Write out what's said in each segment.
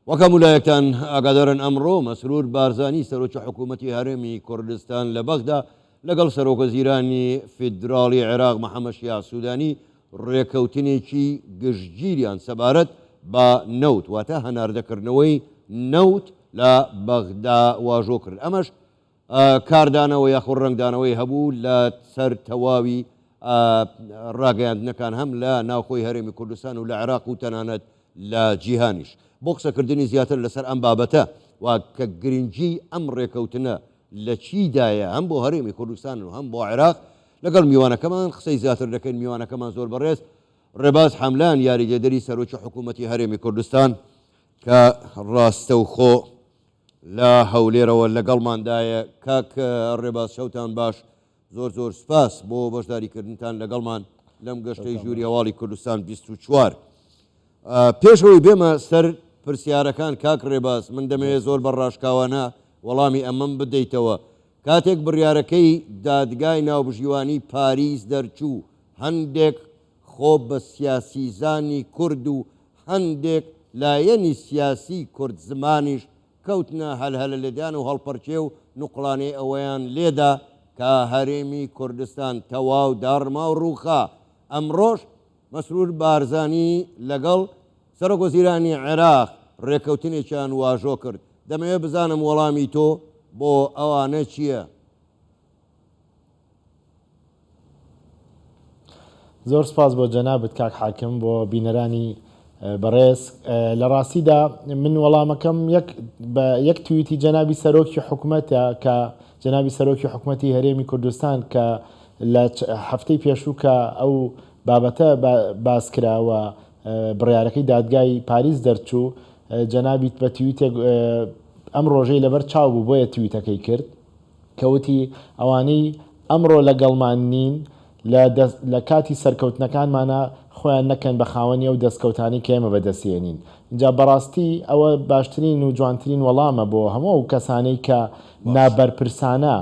وەک هەموو لایەکتان ئاگادارن ئەمڕۆ مەسرور بارزانی سەرۆکی حکوومەتی هەرێمی کوردستان لە بەغدا لەگەڵ سەرۆکوەزیرانی فیدراڵی عێراق محەمەد شیاع سوودانی ڕێکەوتنێکی گشتگیریان سەبارەت بە نەوت واتە هەناردەکردنەوەی نەوت لە بەغدا واژۆ کرد ئەمەش کاردانەوە یاخود ڕەنگدانەوەی هەبوو لە سەر تەواوی ڕاگەیاندنەکان هەم لە ناوخۆی هەرێمی کوردستان و لە عێراق و تەنانەت لە جیهانیش. بۆ قسەکردنی زیاتر لەسەر ئەم بابەتە و کە گرنگی ئەم ڕێکەوتنە لە چیدایە هەم بۆ هەرێمی کوردستان و هەم بۆ عێراق لەگەڵ میوانەکەمان قسەی زیاتر دەکەین میوانەکەمان زۆر بەڕێز ڕێباز حەملان یاریدەدەری سەرۆکی حکوومەتی هەرێمی کوردستان کە ڕاستەوخۆ لە هەولێرەوە لەگەڵماندایە. کاک ڕێباز شەوتان باش، زۆر زۆر سوپاس بۆ بەشداریکردنتان لەگەڵمان لەم گەشتەی ژووری هەواڵی کوردستان 24. پێش ئەوەی بێمە سەر پرسیارەکان کاک ڕێباز من دەمەوێت زۆر بە ڕاشکاوانە وەڵامی ئەمەم بدەیتەوە. کاتێک بڕیارەکەی دادگای ناوبژیوانی پاریس دەرچوو هەندێک خۆ بە سیاسیزانی کورد و هەندێک لایەنی سیاسی کورد زمانیش کەوتنە هەلهەلە لێدان و هەڵپەرکێ و نوقڵانەی ئەوەیان لێدا کە هەرێمی کوردستان تەواو داڕما و ڕووخا. ئەمڕۆش مەسرور بارزانی لەگەڵ سەرۆک وەزیرانی عێراق ڕێکەوتنێکیان واژۆ کرد. دەمەوێت بزانم وەڵامی تۆ بۆ ئەوانە چییە؟ زۆر سپاس بۆ جەنابت کاک حاکم بۆ بینەرانی بەڕێز لە ڕاستیدا من وەڵامەکەم یەک بە یەک تویتی جەنابی سەرۆکی حکومەتە کە جەنابی سەرۆکی حکومەتی هەرێمی کوردستان کە لە هەفتەی پێشوو کە ئەو بابەتە باس کراوە بڕیارەکەی دادگای پاریس دەرچوو جەنابیت بە تویتێک ئەم ڕۆژەی لەبەر چاو بوو بۆیە تویتەکەی کرد کە وتی، ئەوانەی ئەمڕۆ لەگەڵمان نین لە کاتی سەرکەوتنەکانمانا خۆیان نەکەن بە خاوەنی ئەو دەستکەوتانەی کە ئێمە بەدەستیێنین. ئینجا بەڕاستی ئەوە باشترین و جوانترین وەڵامە بۆ هەموو ئەو کەسانەی کە نابەرپرسانە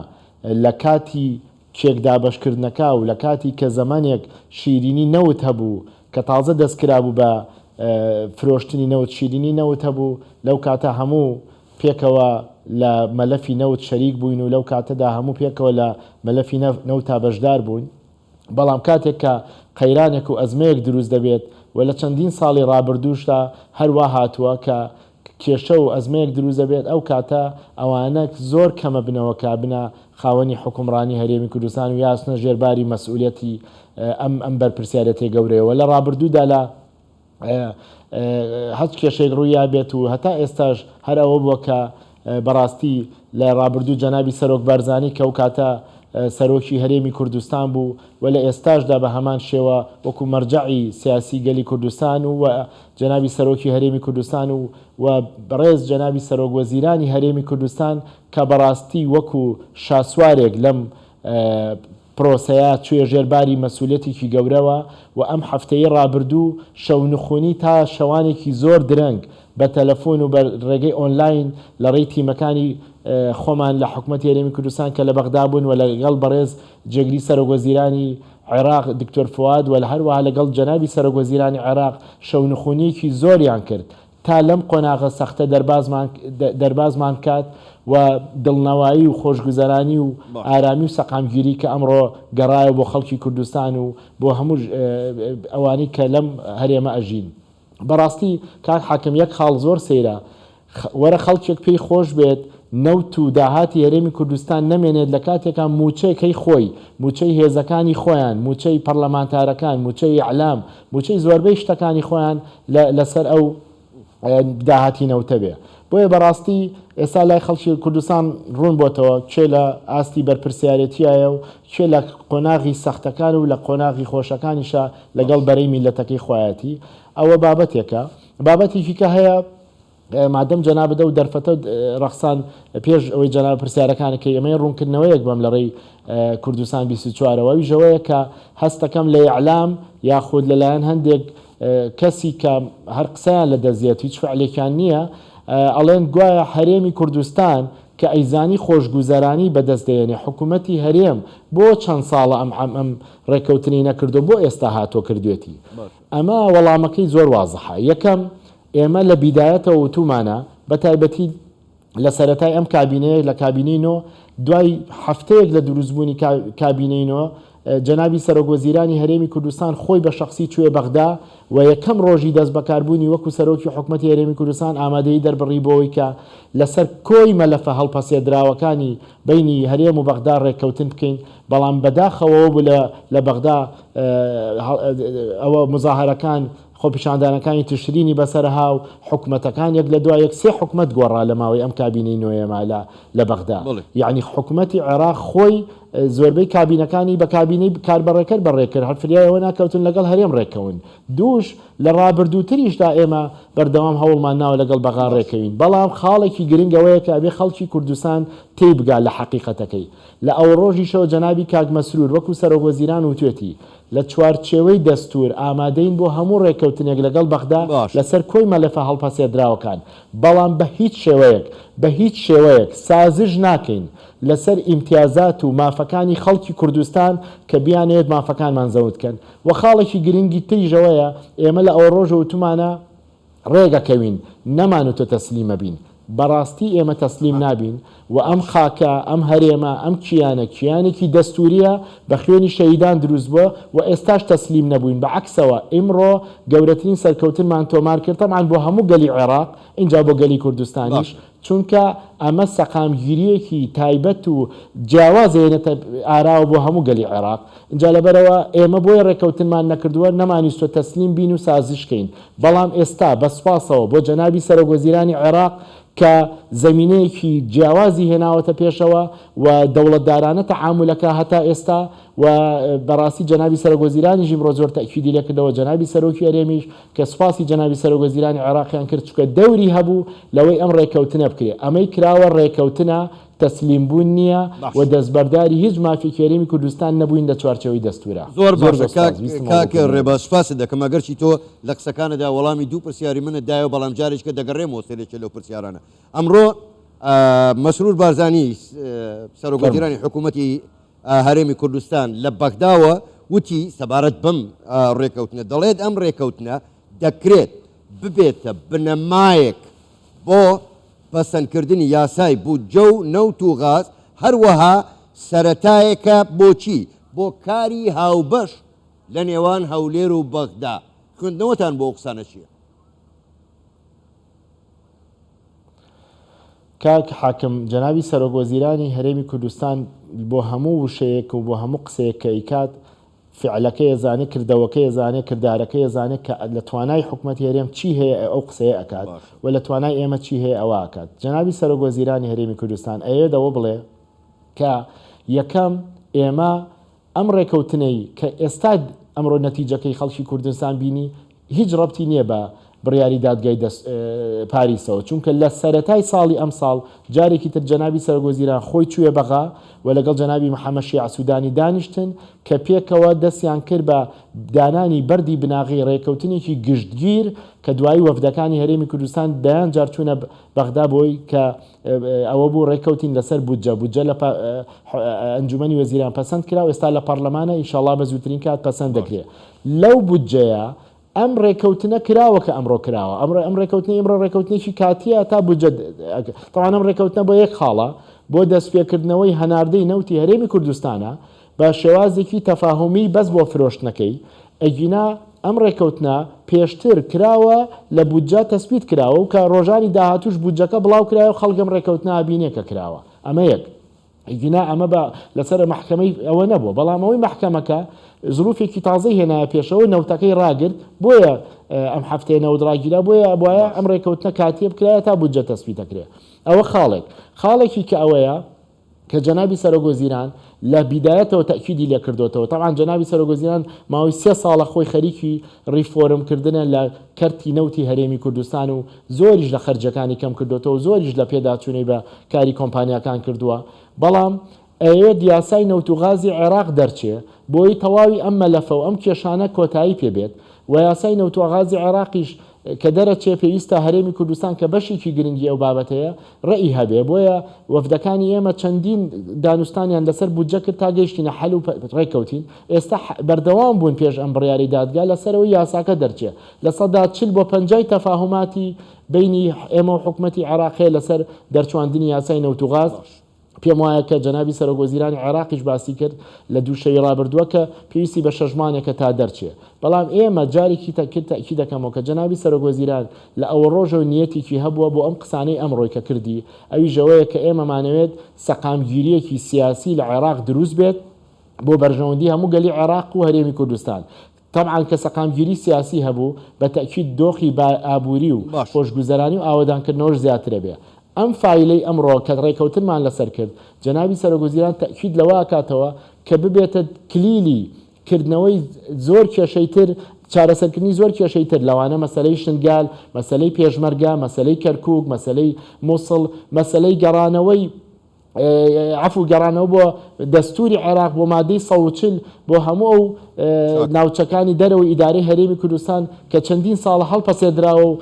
لە کاتی کێک دابەشکردنەکە و لە کاتی کە زەمەنێک شیرینی نەوت هەبوو کە تازە دەست کرابوو بە فرۆشتنی نەوت شیرینی نەوت هەبوو لەو کاتە هەموو پێکەوە لە مەلەفی نەوت شەریک بووین و لەو کاتەدا هەموو پێکەوە لە مەلەفی نەوتا بەشدار بووین، بەڵام کاتێک کە قەیرانێک و ئەزمەیەک دروست دەبێت و لە چەندین ساڵی ڕابردووشدا هەر وا هاتووە کە کێشە و ئەزمەیەک دروست دەبێت ئەو کاتە ئەوانە زۆر کەمە بنەوە کە بنە خاوەنی حوکمڕانی هەرێمی کوردستان و یا ئەچنە ژێر باری مەسئولیەتی ئەم ئەم بەرپرسیارێتیە گەورەیەوە لە ڕابردوودا لە هەچ کێشەیەک ڕوویابێت و هەتا ئێستاش هەر ئەوە بووە کە بەڕاستی لە ڕابردوو جەنابی سەرۆک بارزانی کە ئەو کاتە سەرۆکی هەرێمی کوردستان بوو و لە ئێستاشدا بە هەمان شێوە وەکو مەرجەعی سیاسی گەلی کوردستان و جەنابی سەرۆکی هەرێمی کوردستان و و بەڕێز جەنابی سەرۆک وەزیرانی هەرێمی کوردستان کە بەڕاستی وەکو شاسوارێک لەم پرۆسەیە چویە ژێر باری مەسولیەتێکی گەورەوە و ئەم هەفتەی ڕابردوو شەونخونی تا شەوانێکی زۆر درەنگ بە تەلەفۆن و بە ڕێگەی ئۆنلاین لە ڕێی تیمەکانی خۆمان لە حکومەتی هەرێمی کوردستان کە لە بەغدا بوون و لەگەڵ بەڕێز جێگری سەرۆکوەزیرانی عێراق دکتۆر فواد و هەروەها لەگەڵ جەنابی سەرۆکوەزیرانی عێراق شەونخونیەکی زۆریان کرد تا لەم قۆناغە سەختە دەربازمان دەربازمان بکات و دڵنەوایی و خۆشگوزەرانی و ئارامی و سەقامگیری کە ئەمڕۆ گەڕایەوە بۆ خەڵکی کوردستان و بۆ هەموو ئەوانەی کە لەم هەرێمە ئەژین. بەڕاستی کاک حاکم یەک خاڵ زۆر سەیرە وەرە خەڵکێک پێی خۆش بێت نەوت و داهاتی هەرێمی کوردستان نەمێنێت لە کاتێکا مووچەکەی خۆی، مووچەی هێزەکانی خۆیان، مووچەی پەڕلەمانتارەکان، مووچەی ئیعلام، مووچەی زۆربەی شتەکانی خۆیان لە لەسەر ئەو داهاتی نەوتە بێ. بۆیە بەڕاستی ئێستا لای خەڵکی کوردستان ڕوون بۆتەوە کێ لە ئاستی بەرپرسیارێتیایە و کێ لە قۆناغی سەختەکان و لە قۆناغی خۆشەکانیشا لەگەڵ بەرەی میللەتەکەی خۆیەتی. ئەوە بابەتێکە. بابەتێکی کە هەیە مادەم جەنابت ئەو دەرفەتەت ڕەخسان پێش ئەوەی جەناب پرسیارەکانت کەی ئەمەی ڕوونکردنەوەیەک بەم لە ڕێی کوردستان 24ەوە ئەویش ئەوەیە کە هەستەکەم لە ئیعلام یاخود لەلایەن هەندێک کەسی کە هەر قسەیان لە دەست دێت هیچ فعلێکیان نییە ئەڵێن گوایە هەرێمی کوردستان کە ئەیزانی خۆشگوزەرانی بەدەست دەیەنێ حکوومەتی هەرێم بۆ چەند ساڵە ئەم ئەم ڕێککەوتنی نەکردو بۆ ئێستا هاتووە کردوێتی ئەمە وەڵامەکەی زۆر وازحە یەکەم. ئێمە لە بیدایەتەوە وتومانە بە تایبەتی لە سەرەتای ئەم کابینەیە لە کابینەی نۆ دوای هەفتەیەک لە دروستبوونی کابینەی نۆ جەنابی سەرۆک وەزیرانی هەرێمی کوردستان خۆی بە شەخسی چووە بەغدا و یەکەم ڕۆژی دەستبەکاربوونی وەکو سەرۆکی حکومەتی هەرێمی کوردستان ئامادەیی دەربڕی بۆوەی کە لەسەر کۆی مەلەفە هەڵپەسێردراوەکانی بەینی هەرێم و بەغدا ڕێککەوتن بکەین بەڵام بەداخەوەوە بوو لە لە بەغدا ئەوە مزاهەرەکان خۆپیشاندانەکانی تشرینی بەسەرها و حکومەتەکان یەک لە دوای یەک سێ حکومەت گۆڕا لە ماوەی ئەم کابینەی نۆیەما لە لە بەغدا یەعنی حکومەتی عێراق خۆی زۆربەی کابینەکانی بە کابینەی کاربەڕێکەر بەڕێکرد هەر فریای ئەوە ناکەوتن لەگەڵ هەرێم ڕێککەون دووش لە ڕابردووتریشدا ئێمە بەردەوام هەوڵمان ناوە لەگەڵ بەغا ڕێکەوین بەڵام خاڵێکی گرنگ ئەوەیە کە ئەبێ خەڵکی کوردستان تێیبگا لە حەقیقەتەکەی لە ئەوڕۆژیشەوە جەنابی کاک مەسرور وەکو سەرۆک وەزیران وتوێتی لە چوارچێوەی دەستوور ئامادەین بۆ هەموو ڕێککەوتنێک لەگەڵ بەغدا لەسەر کۆی مەلەفە هەڵپەسێردراوەکان، بەڵام بە هیچ شێوەیەک، بە هیچ شێوەیەک سازش ناکەین لەسەر ئیمتیازات و مافەکانی خەڵکی کوردستان کە بیانەوێت مافەکانمان زەوت کەن و خاڵێکی گرنگی تریش ئەوەیە ئێمە لە ئەوڕۆژەوە وتومانە ڕێگەکەوین نەمانوتە تەسلیمەبین بەڕاستی ئێمە تەسلیم نابین و ئەم خاکە ئەم هەرێمە ئەم کیانە کیانێکی دەستوریە بە خوێنی شەهیدان دروست بوە و ئێستاش تەسلیم نەبوین بە عەکسەوە ئیمڕۆ گەورەترین سەرکەوتنمان تۆمار کرد تەبعەن بۆ هەموو گەلی عێڕاق ئینجا بۆ گەلی کوردستانیش چونکە ئەمە سەقامگیرییەکی تایبەت و جیاواز ئەیەنێتە ئاراوە بۆ هەموو گەلی عێراق، ئینجا لەبەرئەوە ئێمە بۆیە ڕێککەوتنمان نەکردووە نەمانویستووە تەسلیم بین و سازش کەین، بەڵام ئێستا بە سوپاسەوە بۆ جەنابی سەرۆکوەزیرانی عێراق کە زەمینەیەکی جیاوازی هێناوەتە پێشەوە و دەوڵەتدارانە تەعامولەکا هەتا ئێستا و بەڕاستی جەنابی سەرۆکوەزیرانیش ئیمڕۆ زۆر تەئکیدی لێکردەوە جەنابی سەرۆکی هەرێمیش کە سوپاسی جەنابی سەرۆک وەزیرانی عێراقیان کرد چونکە دەوری هەبوو لەوەی ئەم ڕێکەوتنە بکرێ ئەمەی کراوە ڕێکەوتنە تەسلیم بوون نییە و دەستبەرداری هیچ مافێکی هەرێمی کوردستان نەبووین لە چوارچێوەی دەستورا. زۆر زۆر باشە زۆر کاک سوپاس ویستم ئەوە کاک بڵێم. ڕێباز سوپاست دەکەم ئەگەرچی تۆ لە قسەکانتدا وەڵامی دوو پرسیاری منت دایەوە بەڵام جارێکە دەگەڕێمەوە سەر یەکێ لەو پرسیارانە ئەمڕۆ مەسرور بارزانی سەرۆک فەرموو. وەزیرانی حکوومەتی هەرێمی کوردستان لە بەغداوە وتی، سەبارەت بەم ڕێکەوتنە دەڵێت، ئەم ڕێکەوتنە دەکرێت ببێتە بنەمایەک بۆ پەسەندکردنی یاسای بودجە و نەوت و غاز، هەروەها سەرەتایەکە بۆچی؟ بۆ کاری هاوبەش لە نێوان هەولێر و بەغدا. خوێندنەوەتان بۆ ئەو قسانە چییە؟ کاک حاکم، جەنابی سەرۆک وەزیرانی هەرێمی کوردستان بۆ هەموو وشەیەک و بۆ هەموو قسەیەک کە ئەیکات فعلەکەی ئەزانێ، کردەوەکەی ئەزانێ، کردارەکەی ئەزانێ کە لە توانای حکومەتی هەرێم چی هەیە ئەو قسەیە ئەکات و لە توانای ئێمە چی هەیە ئەوە ئەکات. جەنابی سەرۆک وەزیرانی هەرێمی کوردستان ئەیەوێت ئەوە بڵێ کە یەکەم ئێمە ئەم ڕێکەوتنەی کە ئێستا ئەمڕۆ نەتیجەکەی خەڵکی کوردستان بینی هیچ ڕەبتی نییە بە بڕیاری دادگای پاریسەوە، چونکە لە سەرەتای ساڵی ئەمساڵ جارێکی تر جەنابی سەرۆکوەزیران خۆی چووە بەغا و لەگەڵ جەنابی محەمەد شیاع سودانی دانیشتن کە پێکەوە دەستیان کرد بە دانانی بەردی بناغەی ڕێکەوتنێکی گشتگیر کە دوایی وەفدەکانی هەرێمی کوردستان دەیان جار چوونە بەغدا بۆی کە ئەوە بوو ڕێککەوتین لەسەر بودجە، بودجە لە ئەنجومەنی وەزیران پەسەند کرا و ئێستا لە پەڕلەمانە ئینشاڵا بە زووترین کات پەسەند دەکرێ. لەو بودجەیە ئەم ڕێککەوتنە کراوە کە ئەمڕۆ کراوە، ئەمڕۆ ئەم ڕێککەوتنەی ئیمڕۆ ڕێککەوتنێکی کاتییە تا بودجە تەبعەن ئەم ڕێککەوتنە بۆ یەک خاڵە بۆ دەستپێکردنەوەی هەناردەی نەوتی هەرێمی کوردستانە بە شێوازێکی تەفاهومی بەس بۆ فرۆشتنەکەی، ئەگینا ئەم ڕێککەوتنە پێشتر کراوە لە بودجە تەسبیت کراوە و کە ڕۆژانی داهاتووش بودجەکە بڵاو کرایەوە خەڵک ئەم ڕێککەوتنە ئەبینێ کە کراوە ئەمە یەک. ئەگینا ئەمە بە لەسەر مەحکەمەی ئەوە نەبووە بەڵام ئەوەی مەحکەمەکە زروفێکی تازەی هێنایە پێشەوە نەوتەکەی ڕاگرت بۆیە ئەم هەفتەیە نەوت ڕاگیرا بۆیە ئەبوایە ئەم ڕێککەوتنە کاتیە بکرایە تا بودجە تەسبیتەکرێ ئەوە خاڵێک خاڵێکی کە ئەوەیە کە جەنابی سەرۆک وەزیران لە بیدایەتەوە تەئکیدی لێ کردۆتەوە، تەبعەن جەنابی سەرۆک وەزیران ماوەی سێ ساڵە خۆی خەریکی ڕیفۆرم کردنە لە کەرتی نەوتی هەرێمی کوردستان و زۆریش لە خەرجیەکانی کەم کردۆتەوە و زۆریش لە پێداچوونەی بە کاری کۆمپانیاکان کردووە بەڵام ئەیەوێت یاسای نەوت و غازی عێراق دەرچێ بۆی تەواوی ئەم مەلەفە و ئەم کێشانە کۆتایی پێ بێت و یاسای نەوت و غازی عێراقیش. کە دەرەچێ پێویستە هەرێمی کوردستان کە بەشێکی گرنگی ئەو بابەتەیە ڕەئی هەبێ، بۆیە وەفدەکانی ئێمە چەندین دانوستانیان لەسەر بودجە کرد تا گەیشتینە حەل و ڕێککەوتین، ئێستا بەردەوام بوون پێش ئەم بڕیارەی دادگا لەسەر ئەوەی یاساکە دەرچێ. 40% بۆ 50ی تەفاهوماتی بەینی ئێمە و حکومەتی عێراق هەیە لەسەر دەرچواندنی یاسای نەوت و غاز. پێم وایە کە جەنابی سەرۆک وەزیرانی عێراقیش باسی کرد لە دوو شەوی ڕابردووە کە پێویستی بە شەش مانێکە تا دەرچێ. بەڵام ئێمە جارێکی تر تەئکید دەکەمەوە کە جەنابی سەرۆک وەزیران لە ئەوە ڕۆژەوە نیەتێکی هەبووە بۆ ئەم قسانەی ئەمڕۆی کە کردی ئەویش ئەوەیە کە ئێمەمانەوێت سەقامگیرییەکی سیاسی لە عێراق دروست بێت بۆ بەرژەوەندی هەموو گەلی عێراق و هەرێمی کوردستان. تەبعەن کە سەقامگیری سیاسی هەبوو، بە تەئکید دۆخی ئابووری و خۆشگوزەرانی و ئاوەدانکردنەوەش زیاترەبێ. ئەم فایلەی ئەمڕۆ کە ڕێکەوتنمان لەسەر کرد، جەنابی سەرۆکوەزیران تەئکید لەوە ئەکاتەوە کە ببێتە کلیلی کردنەوەی زۆر کێشەی تر، چارەسەرکردنی زۆر کێشەی تر، لەوانە مەسەلەی شنگال، مەسەلەی پێشمەرگە، مەسەلەی کەرکووک، مەسەلەی موسڵ، مەسەلەی گەڕانەوەی عەفو گەڕانەوە بۆ دەستوری عێراق بۆ مادەی 140 بۆ هەموو ئەو ناوچەکانی دەرەوەی ئیدارەی هەرێمی کوردستان کە چەندین ساڵە هەڵپەسێردراوە و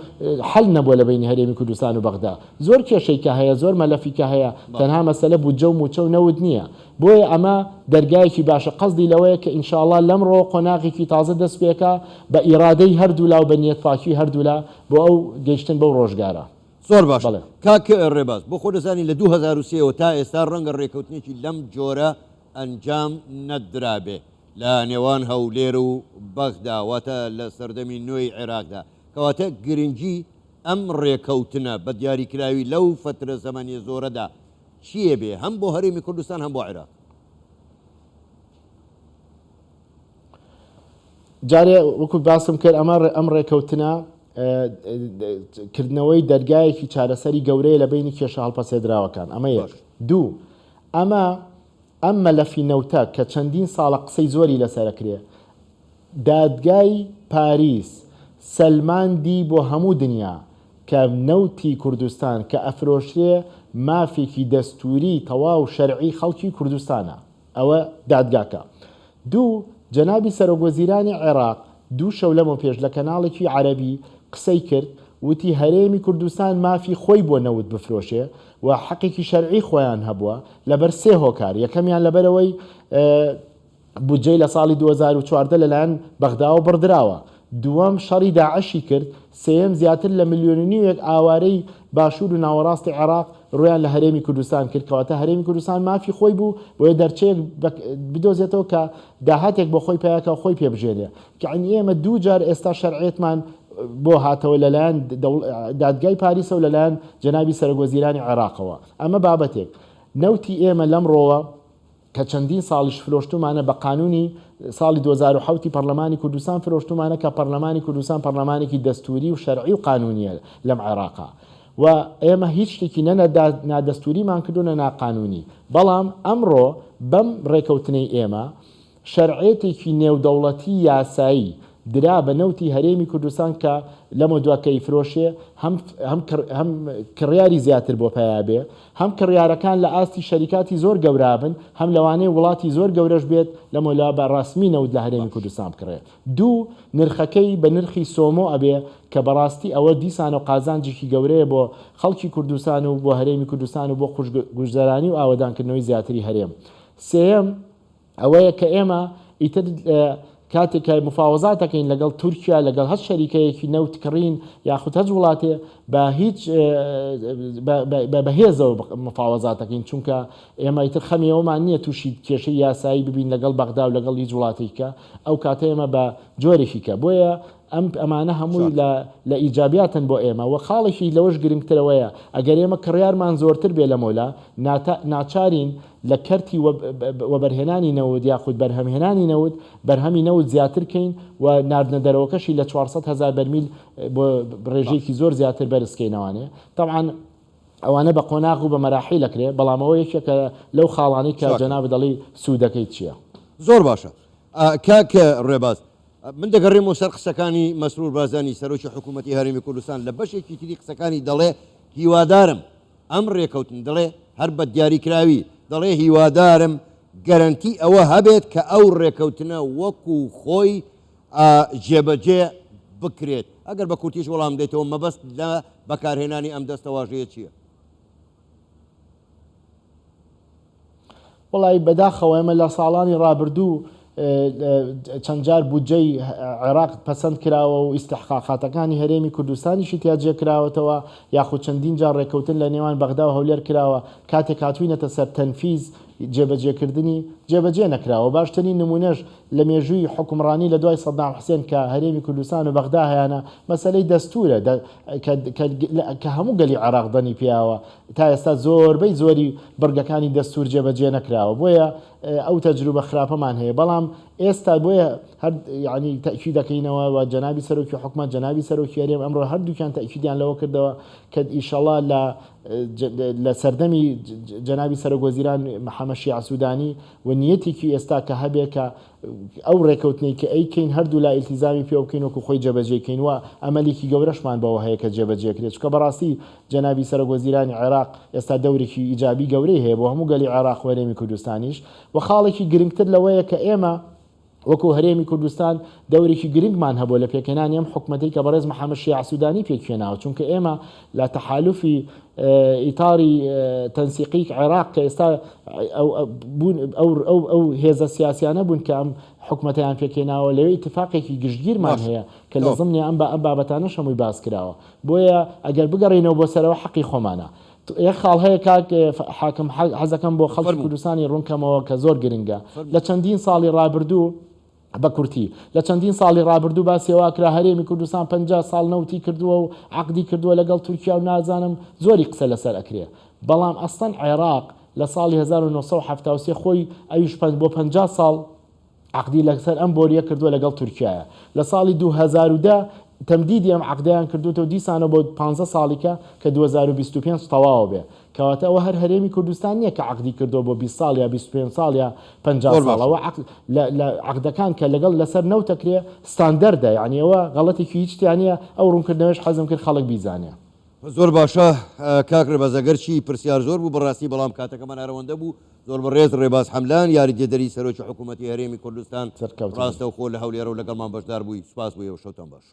حەل نەبووە لە بەینی هەرێمی کوردستان و بەغدا. زۆر کێشەی کە هەیە، زۆر مەلەفی کە هەیە، تەنها مەسەلە بودجە و مووچە و نەوت نییە. بۆیە ئەمە دەرگایەکی باشە، قەسدی لەوەیە کە ئینشاڵڵا لەمڕۆوە قۆناغێکی تازە دەست پێکا بە ئیرادەی هەردوولا و بە نیەتپاکی هەردوولا بۆ ئەو گەیشتن بەو ڕۆژگارە. زۆر باشە بەڵێ. کاک ڕێباز، بۆ خۆ دەزانی لە 2003 ەوە تا ئێستا ڕەنگە ڕێکەوتنێکی لەم جۆرە ئەنجام نەدرابێ لە نێوان هەولێر و بەغدا، واتە لە سەردەمی نوێی عێراقدا، کەواتە گرنگی ئەم ڕێکەوتنە بە دیاریکراوی لەو فەترە زەمەنیە زۆرەدا چییە بێ هەم بۆ هەرێمی کوردستان هەم بۆ عێراق؟ جارێ وەکو باسم کرد ئەمە ئەم ڕێکەوتنە کردنەوەی دەرگایەکی چارەسەری گەورەیە لە بەینی کێشە هەڵپەسێردراوەکان ئەمە یەک. دوو، ئەمە ئەم مەلەفی نەوتە کە چەندین ساڵە قسەی زۆری لەسەر ئەکرێ، دادگای پاریس سەلماندی بۆ هەموو دنیا کە نەوتی کوردستان کە ئەفرۆشرێ مافێکی دەستووری تەواو شەرعی خەڵکی کوردستانە. ئەوە دادگاکە. دوو، جەنابی سەرۆک وەزیرانی عێراق دوو شەو لەمەوپێش لە کەناڵێکی عەرەبی قسەی کرد وتی هەرێمی کوردستان مافی خۆی بۆ نەوت بفرۆشێ و حەقێکی شەرعی خۆیان هەبووە لەبەر سێ هۆکار یەکەمیان لەبەرئەوەی بودجەی لە ساڵی 2014 لەلایەن بەغداوە بڕدراوە دووەم شەڕی داعشی کرد، سێیەم زیاتر لە ملیۆن و نیوێک ئاوارەی باشوور و ناوەڕاستی عێراق ڕوویان لە هەرێمی کوردستان کرد، کەواتە هەرێمی کوردستان مافی خۆی بوو، بۆیە دەرچەیەک بدۆزێتەوە کە داهاتێک بۆ خۆی پەیا کا و خۆی پێ بژێنێ. یەعنی ئێمە دوو جار ئێستا شەرعیەتمان بۆ هاتەوە لەلایەن دادگای پاریسەوە لەلایەن جەنابی سەرۆکوەزیرانی عێراقەوە. ئەمە بابەتێک. نەوتی ئێمە لەمڕۆوە کە چەندین ساڵیش فرۆشتومانە بە قانونی ساڵی 2007 ی پەڕلەمانی کوردستان فرۆشتومانە کە پەڕلەمانی کوردستان پەڕلەمانێکی دەستوری و شەرعی و قانونیە لەم عێراقا و ئێمە هیچ شتێکی نە نادەستوریمان کردو نە ناقانونی بەڵام ئەمڕۆ بەم ڕێکەوتنەی ئێمە شەرعێتێکی نێودەوڵەتی یاسایی درا بە نەوتی هەرێمی کوردستان کە لەمەودوا کە ئیفرۆشێ هەم هەم هەم کڕیاری زیاتر بۆ پەیا بێ هەم کڕیارەکان لە ئاستی شەریکاتی زۆر گەورا بن هەم لەوانەیە وڵاتی زۆر گەورەش بێت لەمەولا بە ڕەسمی نەوت لە هەرێمی کوردستان بکڕێ دوو نرخەکەی بە نرخی سۆمۆ ئەبێ کە بەڕاستی ئەوە دیسانەوە قازانجێکی گەورەیە بۆ خەڵکی کوردستان و بۆ هەرێمی کوردستان و بۆ خوشگوزەرانی و ئاوەدانکردنەوەی زیاتری هەرێم سێیەم ئەوەیە کە ئێمە ئیتر کاتێک کە مفاوەزات دەکەین لەگەڵ تورکیا لەگەڵ هەر شەریکەیەکی نەوت کڕین یاخود هەچ وڵاتێ بە هیچ بەهێزەوە مفاوەزات دەکەین چونکە ئێمە ئیتر خەمی ئەومان نییە تووشی کێشەی یاسایی ببین لەگەڵ بەغدا و لەگەڵ هیچ وڵاتێکە ئەو کاتە ئێمە بە جۆرێکی کە بۆیە ئەم ئەمانە هەمووی لە لە ئیجابیاتن بۆ ئێمە وە خاڵێکی لەوەش گرنگتر ئەوەیە ئەگەر ئێمە کڕیارمان زۆرتر بێ لەمەولا ناچارین لە کەرتی وەبەرهێنانی نەوت یاخود بەرهەمهێنانی نەوت بەرهەمی نەوت زیاتر کەین و ناردنە دەرەوەکەشی لە 400 هەزار بەرمیل بۆ ڕێژەیەکی زۆر زیاتر بەرز کەینەوانێ تەبعەن ئەوانە بە قۆناغ و بە مەراحیل ئەکرێ بەڵام ئەوە یەکێکە لەو خاڵانەی کە جەنابت دەڵێی سوودەکەی چییە؟ زۆر باشە کاک ڕێباز من دەگەڕێمەوە سەر قسەکانی مەسرور بارزانی سەرۆکی حکوومەتی هەرێمی کوردستان لە بەشێکی تری قسەکانی دەڵێ هیوادارم ئەم ڕێکەوتن دەڵێ هەر بە دیاریکراوی دەڵێ هیوادارم گەرەنتی ئەوە هەبێت کە ئەو ڕێکەوتنە وەکو خۆی جێبەجێ بکرێت. ئەگەر بە کورتیش وەڵام دەیتەوە مەبەست لە بەکارهێنانی ئەم دەستەواژەیە چییە؟ وەڵایی بەداخەوە ئێمە لە ساڵانی ڕابردوو چەند جار بودجەی عێراق پەسەند کراوە و ئیستحقاقاتەکانی هەرێمی کوردستانیشی تیا جێکراوەتەوە یاخود چەندین جار ڕێککەوتن لە نێوان بەغدا و هەولێر کراوە کاتێک هاتوینەتە سەر تەنفیز جێبەجێکردنی جێبەجێ نەکراوە باشترین نمونەش لە مێژووی حوکمڕانی لە دوای سەدام حسێن کە هەرێمی کوردستان و بەغدا هەیانە مەسەلەی دەستورە کە هەموو گەلی عێراق دەنی پیاوە تا ئێستا زۆربەی زۆری بڕگەکانی دەستور جێبەجێ نەکراوە بۆیە ئەو تەجروبە خراپەمان هەیە بەڵام ئێستا بۆیە هەر یعنی تەئکید دەکەینەوە و جەنابی سەرۆکی حکومەت جەنابی سەرۆکی هەرێم ئەمڕۆ هەردووکیان تەئکیدیان لەوە کردەوە کە ئیشەڵا لە لە سەردەمی جەنابی سەرۆک وەزیران محەممەد شیاع سوودانی و نیەتێکی ئێستا کە هەبێ کە ئەو ڕێکەوتنەی کە ئەیکەین هەردوولا ئیلتیزامی پێوە بکەین وەکو خۆی جێبەجێی کەین و ئەمەلێکی گەورەشمان بەوە هەیە کە جێبەجێ کرێت چونکە بەڕاستی جەنابی سەرۆک وەزیرانی عێراق ئێستا دەورێکی ئیجابی گەورەی هەیە بۆ هەموو گەلی عێراق و هەرێمی کوردستانیش و خاڵێکی گرنگتر لەوەیە کە ئێمە وەکو هەرێمی کوردستان دەورێکی گرنگمان هەبووە لە پێکهێنانی ئەم حکومەتەی کە بەڕێز محەمەد شیاع سودانی پێکهێناوە چونکە ئێمە لە تەحالوفی ئیتاری تەنسیقی عێراق کە ئێستا ئەو هێزە سیاسیانە بوون کە ئەم حکومەتەیان پێکهێناوە لەوێ ئیتفاقێکی گشتگیرمان هەیە کە لە زمنی ئەم ئەم بابەتانەش هەمووی باس کراوە بۆیە ئەگەر بگەڕێینەوە بۆ سەرەوە حەقی خۆمانە یەک خاڵ هەیە کاک حاکم حەزەکەم بۆ خەڵکی کوردستانی ڕوونکەمەوە کە زۆر گرنگە لە چەندین ساڵی ڕابردوو بە کورتی لە چەندین ساڵی ڕابردوو باسی ئەوە کرا هەرێمی کوردستان 50 ساڵ نەوتی کردووە و عەقدی کردووە لەگەڵ تورکیا و نازانم زۆری قسە لەسەر ئەکرێ بەڵام ئەسڵەن عێراق لە ساڵی 1973 خۆی ئەویش بۆ 50 ساڵ عەقدی لەسەر ئەم بۆریە کردووە لەگەڵ تورکیایە لە ساڵی 2010 تەمدیدی ئەم عەقدەیان کردووتەوە دیسانەوە بۆ 15 ساڵیکە کە 2025 تەواوە بێ کەواتە ئەوە هەر هەرێمی کوردستان نییە کە عەقدی کردووە بۆ 20 ساڵ یا 25 ساڵ یا 50 ساڵ ئەوە عەقد لە عەقدەکان کە لەگەڵ لەسەر نەوت ئەکرێ ستاندەردە یعنی ئەوە غەڵەتێکی هیچ تیا نییە ئەو ڕوونکردنەوەیش حەزم کرد خەڵک بیزانێ. زۆر باشە کاک ڕێباز ئەگەرچی پرسیار زۆر بوو بەڕاستی بەڵام کاتەکەمان ئەرەوەندە بوو زۆر بەڕێز ڕێباز حەملان یاریدەدەری سەرۆکی حکوومەتی هەرێمی کوردستان سەرکەوتوو بن. ڕاستەوخۆ لە هەولێرەوە لەگەڵمان بەشدار بووی سوپاس بۆ ئێوە شەوتان باش.